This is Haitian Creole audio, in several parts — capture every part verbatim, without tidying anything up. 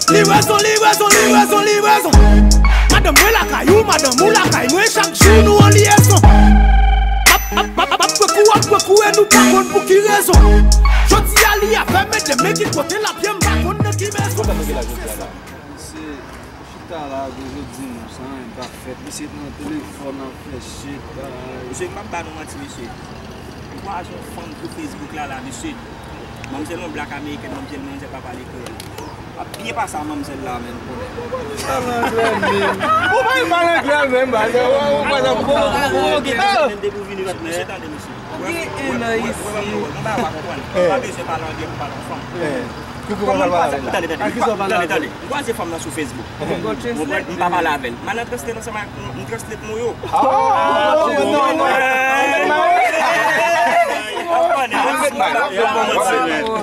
Livrezon, livrezon, livrezon, livrezon. Madanm mwen lakay ou, madanm ou lakay mwen, chak jou nou an lyezon. M ap, m ap, m ap, m ap pran kou, ap pran kou, e nou pa konn pou ki rezon. Jodi a li avè m, medam, men ki kote l ap ye, m pa konn nan ki mezon. Misye chita la, gwo jodi nou, san anyen pa fèt. Misye nan telefòn, ap fè shit, bay. Mesye, m p ap ba nou manti, mesye. M kwaze yon fanm sou Facebook la, la, mesye. Manmzèl yon black american, manmzèl, manmzèl pa pale kreyòl. Ap byen pase a manmzèl la, menm, konnen. Ou pa pale anglè menm, ba, ou, ou pa nan bon. Mesye, tande, mesye. Ou gen en an isi. Mwen pa konprann. Ou pa bezwen pale anglè pou pale ansanm. Kòman m kwaze, tande, tande, tande, tande. M kwaze fanm nan sou Facebook. Ou konprann? M pa pale avè l. M al nan translate ansanm avèk nou, m translate mo yo. Ah, non, non, non.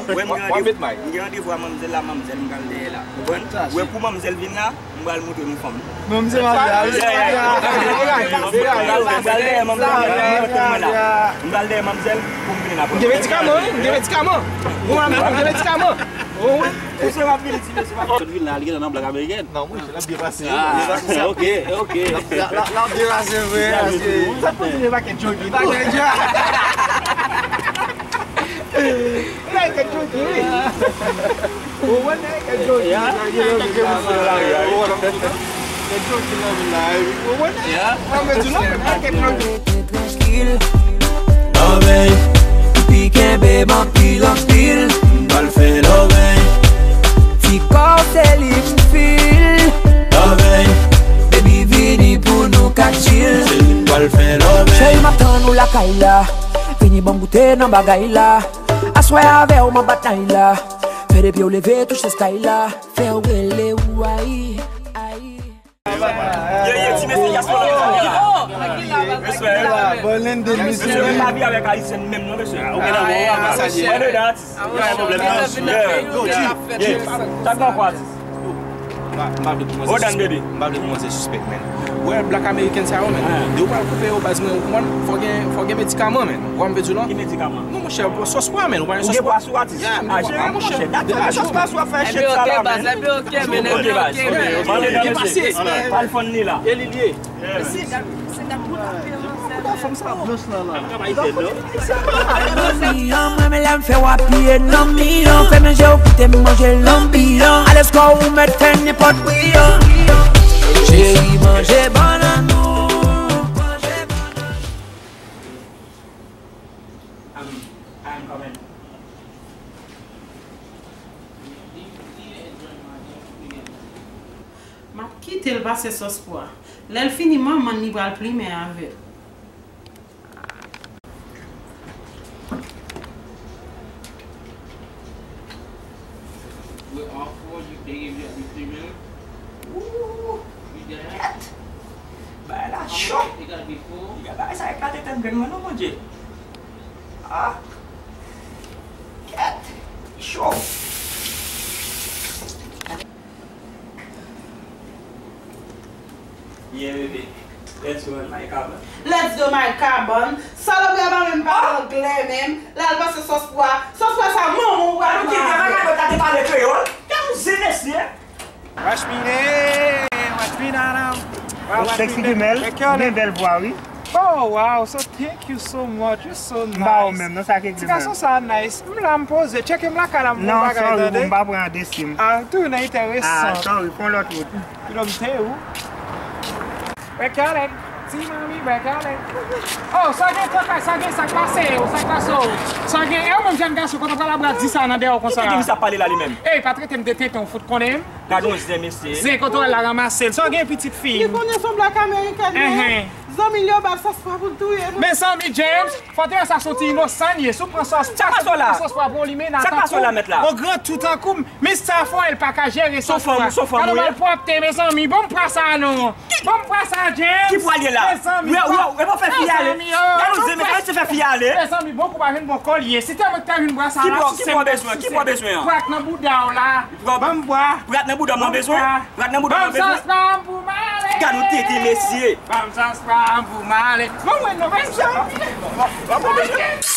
Wè, m gen randevou, m gen randevou a manmzèl la, manmzèl, m pral dèyè la. Ou konprann? Wè, pou manmzèl vin la, m pral montre nou fanm. Non, misye malad. M pral dèyè manmzèl, m pral dèyè manmzèl pou m vin la. M gen medikaman, wi, m gen medikaman. Ou gen medikaman. Ou, ou. Misye pa vin, ti mesye pa. Sot vin la, li gentan nan black american. Non, mwen, l ap byen pase. Ah, ok, ok. L ap, l ap, l ap byen pase vre, paske sa kontinye pa gen joke. Pa gen joke. Nèg gen joke, wi. Ou wè nèg gen joke. Ya, nèg gen joke nan la ri a, wi. Gen joke nan vin la, wi. Ou wè nèg. Ya. An mezi non, nèg gen joke. Trankil. Lòbèy, pi kenbe m anpil, anpil. M pral fè lòbèy. Ti kò se li m fil. Lòbèy, baby vini pou nou ka chill. M pral fè lòbèy. Cheri, m ap tann ou lakay la. Vini ban m goute nan bagay la. Aswè avè w m ap bat nay la. Fè de pye w leve touche sky la. Fè w rele w ayi, ayi. Ye, ye, ti mesye, diaspora, mesye. Mesye, mesye, pa viv avèk Ayisyen menm non, mesye. Mwen de dat. Sa k gen ankò, atis? M pa vle pou manzè, m pa vle pou manzè sispèk, men. Wè, black American sa yo, men. Depi w pral koupe yo, baz, men, ou konprann, fò gen, fò gen medikaman, men. Ou konprann m vle di w la? Ki medikaman? Non, monchè, sòs pwa, men. Ou pa gen sòs pwa? Ou gen pwa sou atis? Yeah, men, monchè. Sòs pwa sou ap fè shit sa la, men. Baz, li ok, men. Li ok, baz. Li pase. Al fann li la. E li liye. Se dat, se dat pou l ap deranse. Fanm sa blanch la, la. Nan mi an, mwen, men lè m fè w apiye nan mi an. Fèmen je w kite m manje lanbi an. Alèz kò ou mèt fè nenpòt bri an. Cheri, manje bannann ou, manje bannann. I'm, I'm coming. M ap kite l pase sòs pwa. Lè l fini manman li pral plimen avè l. Ooh, kèt! Bagay la cho! Bagay sa eklate tèt grenn mwen non, Bondye. Ah! Kèt! Cho! Yeah, baby. Let's go in my cabin. Let's go my cabin. Salopri a pa menm pale anglè menm. L al pase sòs pwa. Sòs pwa sa manman w pral manyen. Kite bagay yo ta te pale kreyòl. Gade yon zen mesye. Watch me there, watch me now, now. Wow, watch me sexy female, ou gen bèl vwa, wi. Oh, wow, so thank you so much. You're so nice. M ba ou menm, non, sa ki ekri. Ti gason sa nice. M la, m poze. Tcheke m lakay la, m pou bagay, tande. Non, sorry, m pa pran de sim. Ah, tou nan enteresan. Ah, sorry, pran lòt wout. Kilo m te ou. Wè Kèlèn, ti manmi, wè Kèlèn. Oh, sa gen tòkay, sa gen, sa k pase, sa k pase, oh. Sa gen, e ou menm jèn gason, kote w pral ap di sa nan dèyè w konsa? Ki tenten misye ap pale la li menm? Ey, pa trete m de tenten, w fout konnen m. Gade yon zen, mesye. Zen kote w al la ranmase l. Sa w gen pitit fi? Li konnen se yon black American, men zanmi l yo ba l sòs pwa pou l touye moun. Mezanmi, James, fò te wè sa se yon ti inosan l ye. Si w pran sòs pwa, si w pran sòs pwa pou yon limena tankou w, yon gran tou tankou m, Mister Foy, l pa ka jere sòs pwa. Gade yon malpwòpte, mezanmi. Ban m pwa sa a non. Ban m pwa sa a, James. Ki pwa l ye la? Mezanmi, e pa fè fi ale. Gade yon zen, mesye, fè fi ale. Mezanmi, bon kou pa jwenn bon kò l ye. Si te mwen ki ta jwenn pwa sa a, la, si se m bezwen, ki pwa bezwen an? Pwa k nan bouda w la. Ban m bwa. Prat nan bouda m nan bezwen. Prat nan bouda m nan bezwen. Ban m sòs pa m pou m ale. Gad yon tete, mesye. Ban m sòs pa m pou m ale. Ban mwen non, mesye. Ban mwen, mesye.